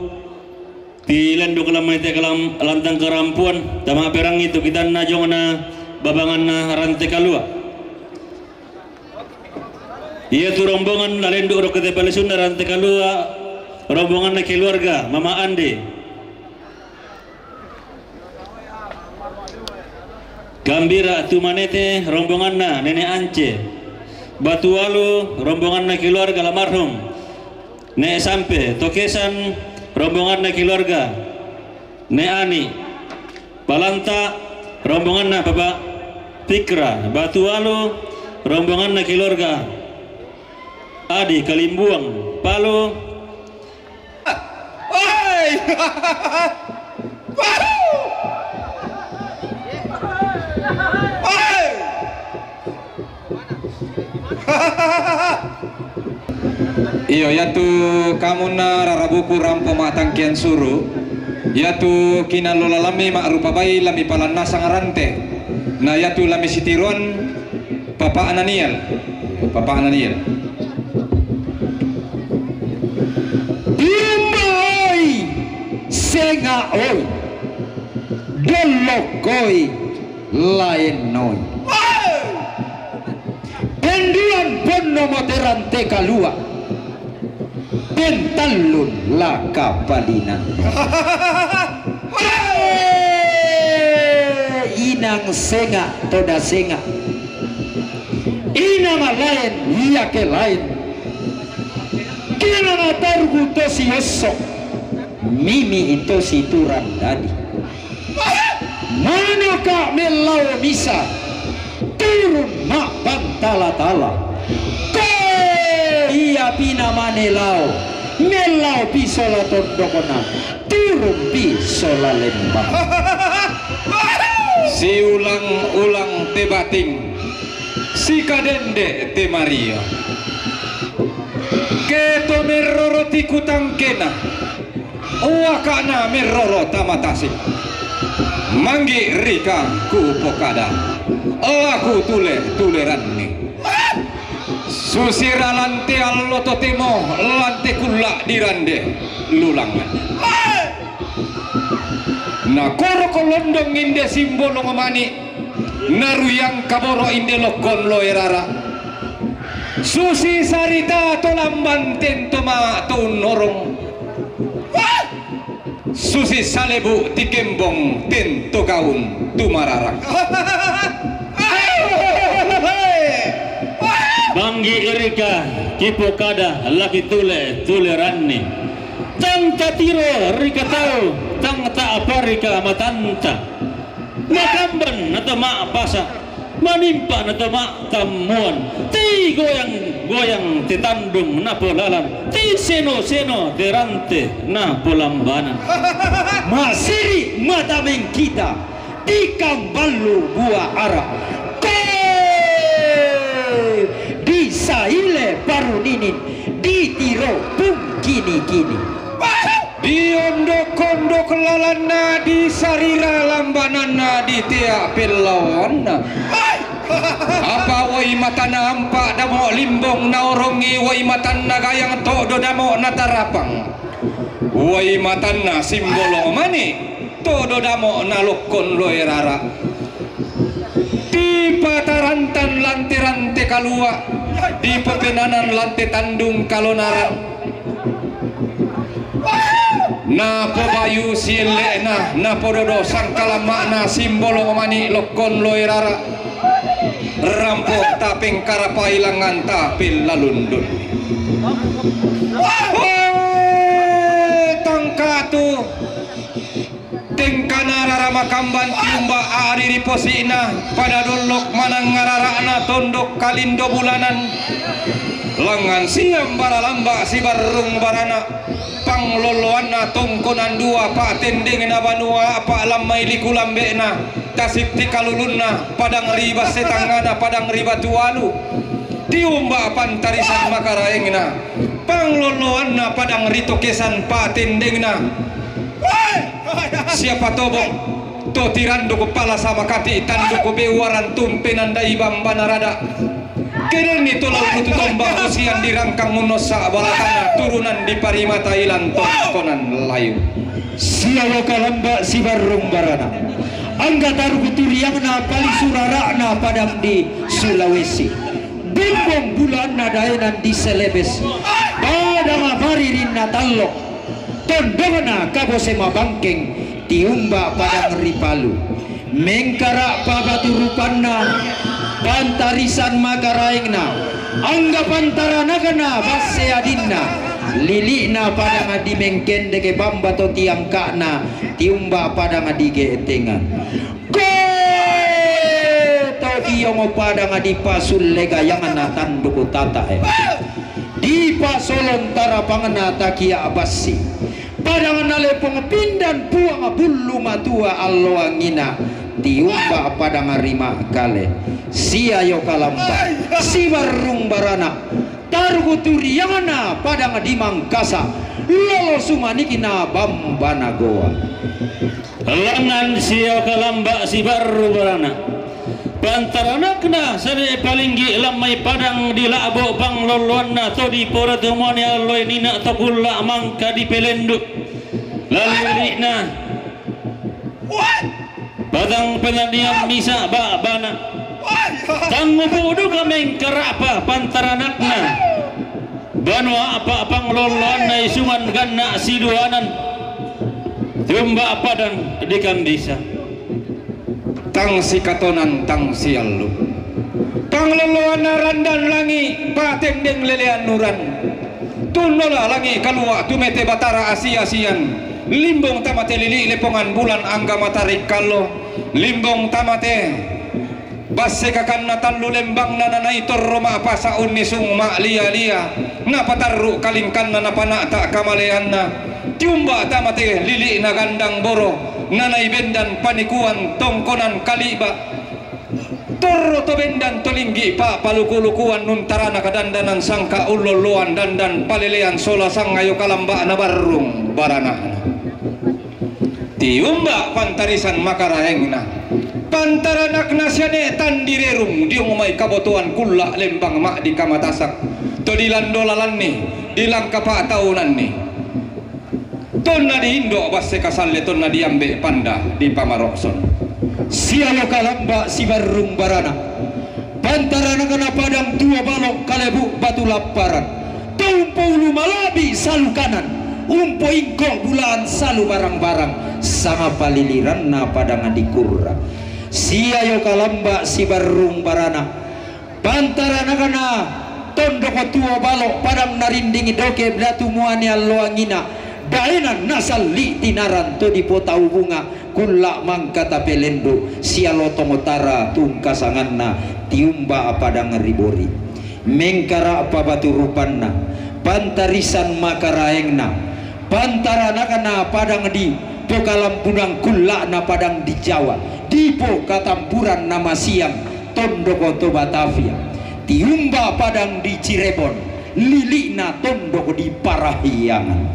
ti lenduk lamai te kalam-, lantang karampuan, tama perangi tu kitanna jongna babanganna rante kalua'. Iya tu rombongan na lenduk ro kete palisunna rante kalua', rombonganna keluarga Mama Ande. Gambira Tumanete, rombonganna Nenek Ance. Batualu, rombonganna keluarga almarhum Nek Sampe. Tokesan, rombonganna keluarga Nek Ani. Palanta, rombonganna Bapak Pikra. Batualu, rombonganna keluarga Adi Kalimbuang. Palu, Oi! Oi! Iyo, yatu kamunna rarabuku rampo matangkian suru, yatu kinallola lami ma'rupa bai lami palannasang rante, na yatu lami sitiruan Papa'na Niel. Papa'na Niel. Dumba oi, senga' oi, dollok oi, laen oi. Penduan ponno moteran te kalua'. Pentallun la kapalinan. Inang senga' toda senga'. Inang laen iake laen. Kinana targu tosi osso'. Mimi' tosi turang dadi. Manoka' mellao misa, turun ma'pantala-tala. Ko ia pi namane lao, mellao pi sola tondokna, turun pi sola lembang. Siulang-ulang te bating, sikadende' te mario. Ke to merroro ti kutangkena, Oaka'na merroro tama tasik. Manggi' rika kupokada, oaku tule-tuleranni. Susira lan te allo totemo lan te kulla' dirande lulangngan. Na koroko londong inde simbolong mani', na ruyang kaboro' inde lokkon loe rara. Susi sarita to lamban tento ma' to unnorong. Susi salebu' tikembong tento gaun tumararang. Manggi' rika kipokada laki tule-tuleranni. Tang tatiro rika tau, tang ta'pa rika matanta. Makamban na to ma'pasa, manimpa na to ma'tammuan. Ti goyang-goyang te tandung napolalan, ti seno-seno te rante napolambanan. Masiri' mata mengkita, ti kamballu bua ara. Ko disaile paruninin, ditiro pungkini-kini. Diondok-ondok lalanna, disarira lambananna, ditea' pellawanna. Hai! Apa wai matanna ampa' damo' limbong naorongi wai matanna gayang to'do damo' natarapang. Wai matanna simbolong mani' to'do damo' nalokkon loe rara'. Dipatarantan lante-rante kalua', dipopenanan lante tandung kalonaran. Napobayu sielle'na, napododo sangkalamma'na simbolong mani' lokkon loe rara'. Rampo tapengkarapai langngan tapellalundun. Hoe, tangkatu. Tengkana rara makamban tiumba a'ri ri posi'na, pada dollok manang ngarara'na tondok kalindo bulanan. Langngan siambara lamba' sibarrung barana, panglolloanna tongkonan dua, pa'tendengna banua a'pa' lammai liku lambe'na, tasitti kalulunna padang ri basse tangngana padang ri batu alu. Tiumba pantarisan makaraengna, panglolloanna padang ri tokesan pa'tendengna. Siapa tobong to tiranduk palasa makati' tanduk bewuaran tumpe nandai bambana rada'. Kedenni to laulu tu tombang usian dirangkang munossa balatana turunan diparimata ilan tongkonan layu. Siayo kalamba sibarrung barana. Angga taruku turiangna palisu rara'na padang di Sulawesi. Bimbong bulaanna daenan di Selebes. Padang maririnna tallo'. Tondongna kabose mabangkeng tiumba padang ri Palu. Mengkara'pa batu rupanna, pantarisan makaraengna, angga pantaranakna basse adinna, lili'na padang di Mengkendeke bamba to tiangka'na, tiumba padang di Ge'tengan. Koe to diongo padang dipasulle gayangna tanduk tata'e. Dipasolon tarapangna takia' bassi. Padang nalepong pindan puang bullu matua alloangina. Tiumba padang ri Ma'kale. Siayo kalamba. Sibarrung barana. Taruku turiangna padang di Mangkasa. Lolo sumanikna bambana goa. Langngan siayo kalamba sibarru barana. Pantaranakna sane palinggi lammai padang di la'bo panglolloanna to dipora temuane alloi nina to kulla mangka dipelendu. Lalili'na. Padang penanian misa ba'bana. Tangubu duka mengkara'pa pantaranakna. Banua apa panglolloanna isungan ganna siduanan. Tiumba padang di Kandisa. Tang sikatonan tang siallu. Panglolloanna randan langi' patendeng lelean uran. Tunnola langi' kalua' tumete batara asi-asian. Limbong tamate lili' lepongan bulan angga matari kallo. Limbong tamate Basse kakanna tallu lembangna nanai torro ma'pasa unnisung ma'lia-lia, napatarru' kalingkanna napana'ta' kamaleanna, tiumba tamate lili'na gandang boro, nanai bendan panikuan tongkonan kali'ba. Torro to bendan to linggi' pa'paluku-lukuan nuntarana kadandanan sangka' ullolloan dandan palelean sola sangayo kalamba'na barrung barana'na. Tiumba pantarisan makaraengna. Pantaranakna siane tandirerung diong mai kabotoan kulla' lembang ma'di kamatasak. To dilando lalanni, dilangka pa'taunanni. Tonna diindo' basse kasalle tonna diambe' panda dipamarokson. Siayo kalamba sibarrung barana. Pantaranakna padang tua balo' kalebu batu lapparan. To umpoulu malabi salu kanan, umpoingko bulaan salu barang-barang, sanga paliliranna padang dikurra. Siayo kalamba sibarrung barana. Pantaranakna tondoko tuo balo' padang narindingi doke datu muane alloangina. Daenan nasalli tinaran to dipotau bunga kulla' mangka tapelendu sialotong tara tungkasanganna tiumba padang ribori. Mengkara'pa batu rupanna, pantarisan makaraengna, pantaranakna padang di pokalambunan kulla'na padang di Jawa, dipokatampuran namasiang tondoko to Batavia, tiumba padang di Cirebon, lili'na tondoko di Parahiangan.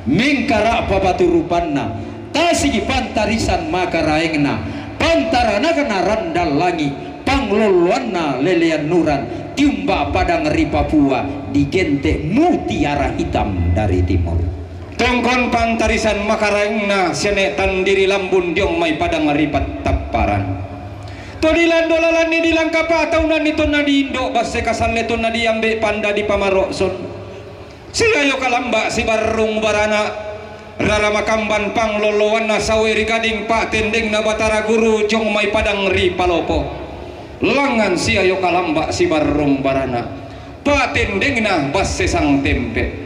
Mengkara'pa batu rupanna, tasigi pantarisan makaraengna, pantaranakna randan langi', loloanna lelean nuran, tiumba padang ri Papua, digente' mutiara hitam dari timur. Tongkon pantarisan makaraengna sia ne tandiri lambun diong mai padang ri pattapparan. To dilando lalanni dilangkapa taunanni tonna diindo' basse kasalle tonna diambe' panda dipamaro'son. Siayo kalamba' sibarrung barana', rara makamban pangloloanna sawe ri gading pa'tendengna Batara Guru diong mai padang ri palopo. Langngan siayo kalamba' sibarrung barana', pa'tendengna basse sangtempe'.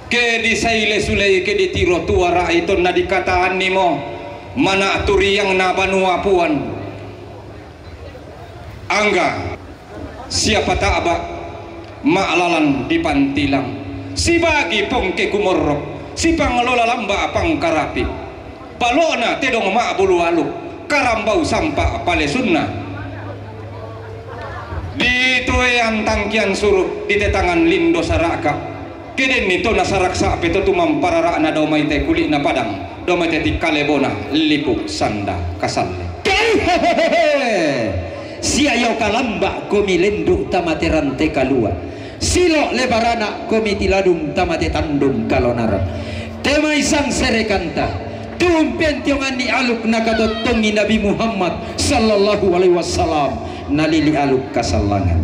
Ke disaile sulei ke ditiro tuara'i tonna dikataannimo, mana' turiangna banua puan. Angga, siapa ta'ba' ma'lalan dipantilang, sibagi pongke kumorrok, sipanglola lamba' pangkarapi', palo'na tedong ma'bulu aluk, karambau sampa' palesunna. Ditoean tangkian suru', ditetangan lindo sara'ka'. Ke denni to nasarak sa'pe to tumampa rara'na dao mai te kuli'na padang, dao mai te tikkale bona, lipu' sanda kasalle. Hehehe! Siayo kalamba' komi lendu' tama te rante kalua'. Silo' le barana' komi tiladung tama te tandung kalonaran. Te mai sangserekanta, tu umpentionganni aluk nakatottongi Nabi Muhammad sallallahu alaihi wasallam, nalili aluk kasallangan.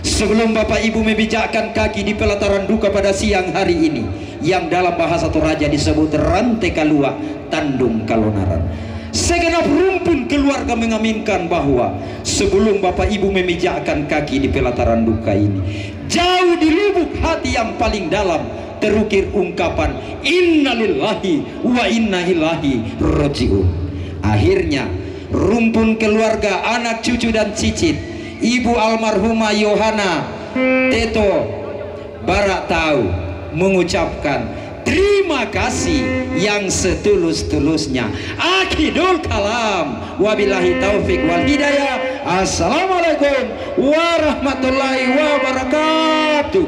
Sebelum Bapak Ibu memijakkan kaki di pelataran duka pada siang hari ini, yang dalam bahasa Toraja disebut rante kalua', tandung kalonaran. Segenap rumpun keluarga mengaminkan bahwa sebelum Bapak Ibu memijakkan kaki di pelataran duka ini, jauh di lubuk hati yang paling dalam terukir ungkapan innalillahi wa inna ilaihi raji'un. Akhirnya, rumpun keluarga, anak cucu dan cicit Ibu almarhumah Yohana Teto Baratau mengucapkan terima kasih yang setulus-tulusnya. Akhirul kalam. Wabillahi taufik wal hidayah. Assalamualaikum warahmatullahi wabarakatuh.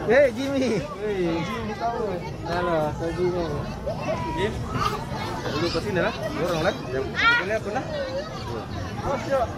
Eh, Jimmy. Halo, Kak Jimmy. Jim. Dulu ke sini lah, orang lah. Yang boleh aku lah. Oh, siap.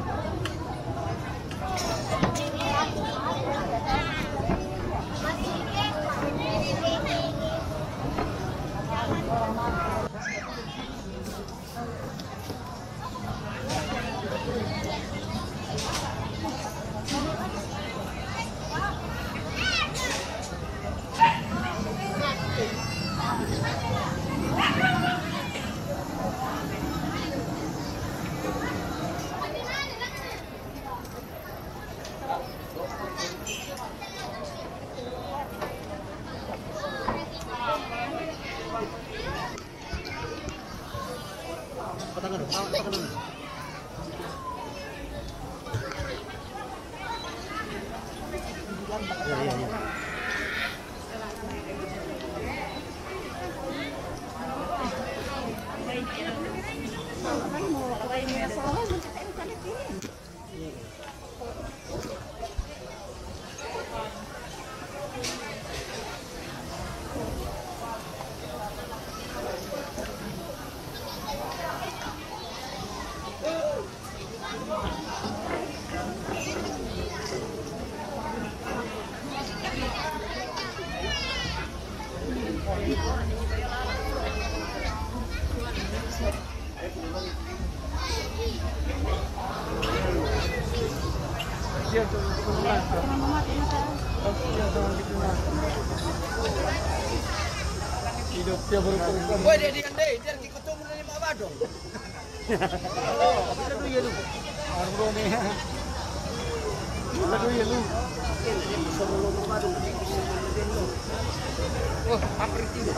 Boy, dia di andai, dia di ketemu dari Mak Badong. Ada dua ya lu. Ada dua ya lu. Oh, apa itu?